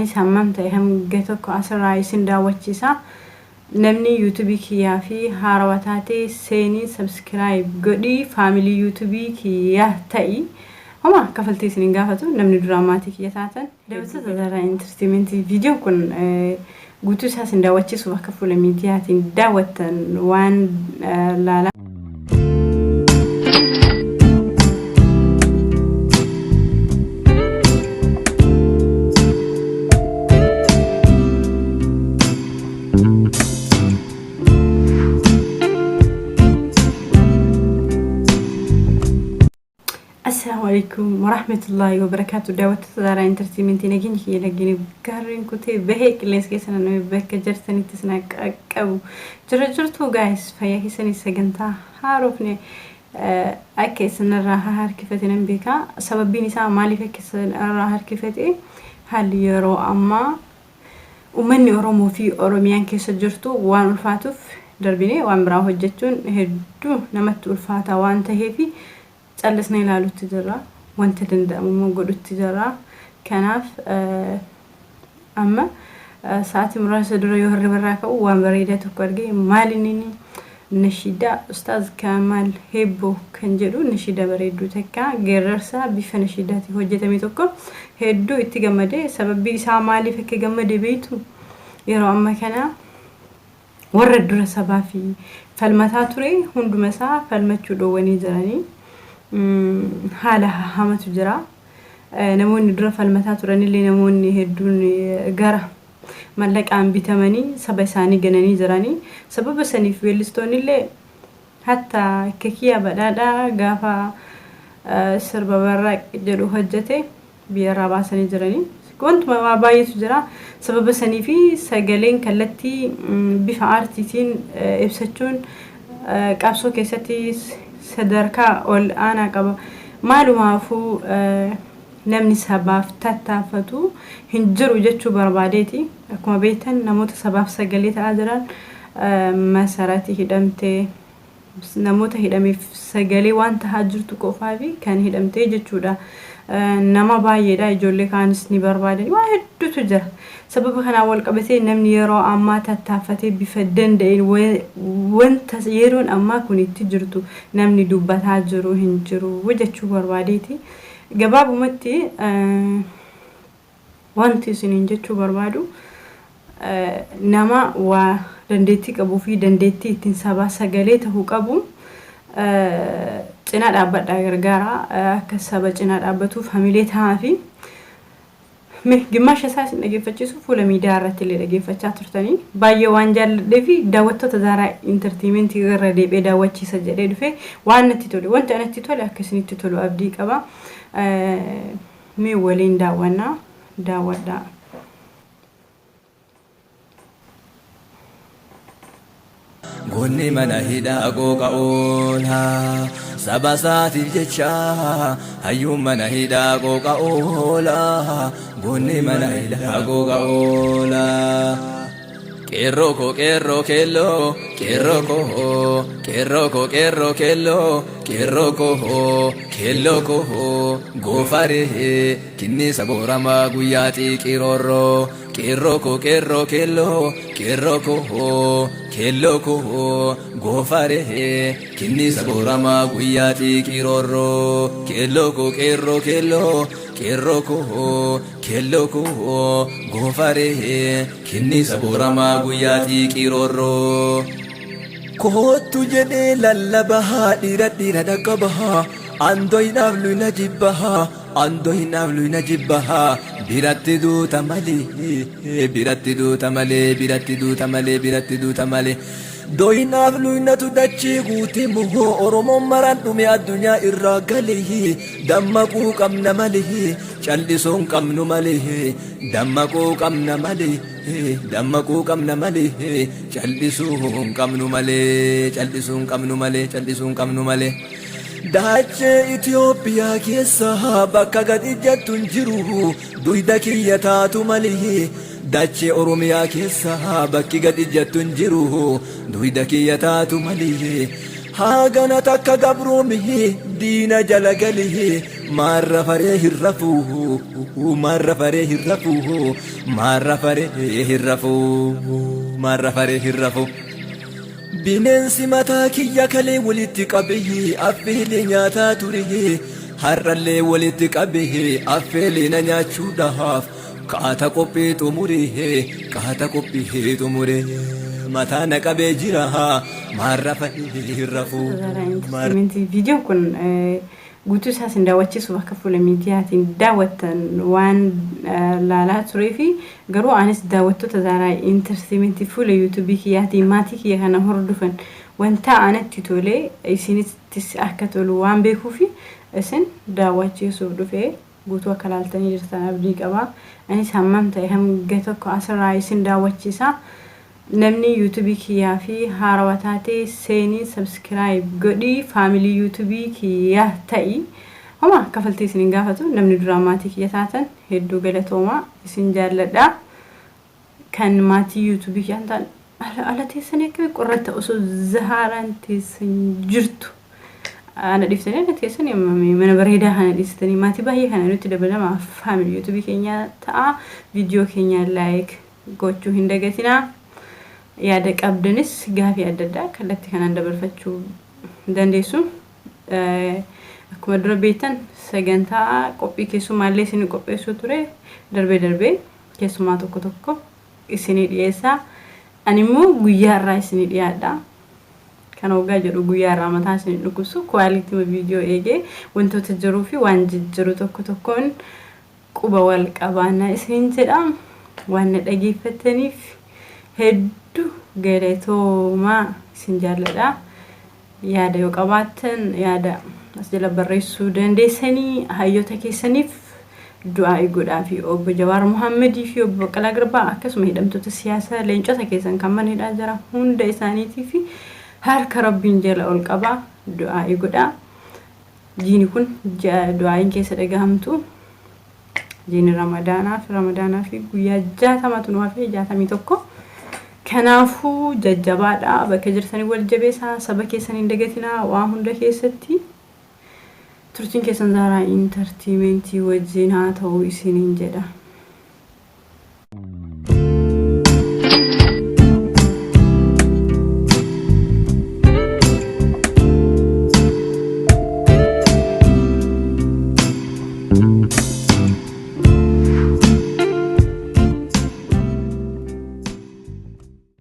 Anis hammam ta'e hanga tokko asirraa isin daawwachiisa. Namni YouTube kiyyaa fi haarawa taate seenii subscribe godhii family YouTube kiyya ta'i. Homa kafaltii isin hin gaafatu namni duraan maatii kiyya taatan. Daawwattoota Zaaraa Entertainment viidiyoon kun guutuu isaa isin daawwachiisuuf akka fuula miidiyaatiin daawwattan waan laalaa. Assalaamu alaikum warahmatullahi wabarakaatu. Daawwattoota Zaaraa Intartiimentii nageenya kiyya nageenya gaarreen kutee bahee qilleensa keessa naannawee bakka jirtanitti isin qaqqabu. Jira jirtuu gaayis fayyaa keessanii sagantaa haarofne akka isinirraa harkifate nan beeka. Sababbiin isaa maaliif akka isinirraa harkifate haalli yeroo ammaa Uummanni Oromoo fi Oromiyaan keessa jirtu waan ulfaatuuf darbinee waan biraa hojjechuun hedduu namatti ulfaata waan taheef callisnee ilaalutti jirra. Wanta danda'amu immoo godhutti jirra. Kanaaf amma sa'aatii muraasa dura yoo hirriba irraa ka'u waan bareedaa tokko argee maal inni Nashiidaa Ustaaz Kamaal Heebboo kan jedhu nashiidaa bareedduu takka geerarsa bifa nashiidaatiin hojjetame tokko hedduu itti gammade. Sababbii isaa maaliif akka gammade beektu? Yeroo amma kana warra dura sabaa fi falmataa ture hunduma isaa falmachuu dhoowwanii jiranii. Haala hamatu jira. Namoonni dura falmataa turanillee namoonni hedduun gara mallaqaan bitamanii saba isaanii gananii jiranii. Sababa saniif weellistoonnillee hatta akka Kiyyaa Badhaadhaa gaafa sirba barraaq jedhu hojjete biyyarraa baasanii jiranii. Wantuma waa baay'eetu jira. Sababa sanii fi sagaleen kallattii bifa aartiitiin ibsachuun qabsoo keessatti sadarkaa ol aanaa qaba. Maalumaafuu namni sabaaf tattaafatu hin jiru jechuu barbaadeeti. Akkuma beektan namoota sabaaf sagalee ta'aa jiran Masarati hidhamte namoota hidhameef sagalee waan tahaa jirtu qofaafi kan hidhamte jechuudha. Nama baay'eedha ijoollee kaanis ni barbaadani waa hedduutu jira. Sababa kanaan wal qabatee namni yeroo ammaa tattaaffatee bifa danda'een wanta yeroon ammaa kun itti jirtu namni dubbataa jiru hin jiru jechuu barbaadeeti. Gabaabumatti wanti isiniin jechuu barbaadu nama waa dandeettii qabuu fi dandeettii ittiin sabaa sagalee ta'uu qabu cinaa dhaabbadhaa gargaara akka saba cinaa dhaabbatuuf hamilee ta'aa fi Mee gimmaasha isaa isin dhageeffachiisu fuula miidiyaa irratti illee dhageeffachaa turtanii baay'ee waan jaalladhee fi daawwattoota Zaaraa Intartiimentii irra deebi'ee daawwachiisa jedhee dhufe waan natti tole wanti anatti tole akka isinitti tolu abdii qaba. Mee waliin daawwannaa daawwadhaa. Goonni mana hidhaa qooqa oola. Saba isaatiif jecha hayyuun mana hidhaa qooqa oola. Goonni mana hidhaa qooqa oola. Qeerroo koo qeerroo keelloo qeerroo koo qeerroo koo qeerroo keelloo qeerroo koo keelloo koo goofaree kinniisa booramaa guyyaa xiiqii roorroo. Qeerroo koo qeerroo keelloo qeerroo koo keelloo koo goofaree kinniisa booramaa guyyaa xiiqii roorroo keelloo koo qeerroo keelloo qeerroo koo keelloo koo goofaree kinniisa booramaa guyyaa xiiqii roorroo. Koottu jedhee lallabahaa dhiira dhiira dhaqqabahaa andoynaaf luyna jibbahaa Andoynaaf luyna jibbahaa biratti duuta malee biratti duuta malee biratti duuta malee biratti duuta malee Doynaaf luynatu dachii guute moo Oromoon maraan dhume addunyaa irraa galee dammaquu qabna malee cal'isuun qabnu malee dammaquu qabna malee dammaquu qabna malee cal'isuun qabnu malee cal'isuun qabnu malee cal'isuun qabnu malee. Dachee Itoophiyaa keessa bakka gad ijjattu hin jiru duyda kiyya taatu malee. Dachee Oromiyaa keessa bakki gad ijjattu hin jiru duyda kiyya taatu malee. Haagana takka gabroome diina jala galee. Maarra faree hin rafuu, maarra faree hin rafuu, maarra faree hin rafuu, maarra faree hin rafuu. Bineensi mataa kiyya kalee walitti qabee affeelee nyaataa ture, har'allee walitti qabee affeelee na nyaachuudhaaf qaata qophii xumure, qaata qophii xumure. Mataa na qabee jira, maarra faree hin rafuu. Zaaraa Entertainment viidiyoon kun guutuu isaa isin daawwachiisuuf akka fuula miidiyaatiin daawwattan waan laalaa turee fi garuu anis daawwattoota Zaaraa Entertainment fuula yuutuubii kiyyaatiin maatii kiyya kana hordofan wanta anatti tolee isinittis akka tolu waan beekuufi isin daawwachiisuuf dhufee guutuu akka laaltanii jirtan abdii qaba. Anis hammam ta'e hanga tokko asirraa isin daawwachiisa. Namni yuutuubii kiyyaa fi haarawaa taate seenii subscribe godhii family yuutuubii kiyyaa ta'i. Homa kafaltii isin hin gaafatu. Namni duraan maatii kiyya taatan hedduu galatoomaa, isin jaalladha. Kan maatii yuutuubii kiyyaa ta'an ala teessanii akka qorratta osoo zahaaraan teessan jirtu. Ana dhiiftanii ala teessanii mana bareedaa kana dhiistanii maatii baay'ee kana nutti dabalama, family yuutuubii keenyaa ta'a. Viidiyoo keenya like gochuu hin dagatinaa. Yaada qabdanis gaafii adda addaa kallattii kanaan dabarfachuu dandeessu. Akkuma dura beektan sagantaa qophii keessumaallee isin qopheessuu ture, darbee darbee keessumaa tokko tokko isinii dhiyeessaa. Ani immoo guyyaa irraa isinii dhiyaadha. Kan hoggaa jedhu guyyaa irraa mataa isinii dhukkubsu, quality viidiyoo eegee wantoota jiruu fi waan jijjiru tokko tokkoon quba wal qabaannaa isiniin jedha. Waan na dhageeffataniif hedduu galatoomaa, isin jaalladha. Yaada yoo qabaattan yaada as jala barreessuu dandeessanii. Hayyoota keessaniif du'aa godhaa fi obbo Jawaar Muhammadii fi obbo Baqqalaa Garbaa, akkasuma hidhamtoota siyaasaa leencota keessan kan mana hidhaa jira hunda isaaniitii fi harka rabbiin jala ol qabaa du'aa godhaa. Jiini kun ji'a du'aayin keessa dhagahamtu, jiini Ramadaanaa fi guyyaa 60tu nu hafee, 61. Kanaafuu jajjabaadha, bakka jirtanii wal jabeessaa, saba keessan hin dagatinaa waa hunda keessatti. Turtiin keessan Zaaraa Entertainmentii wajjin haa ta'u isiniin jedha.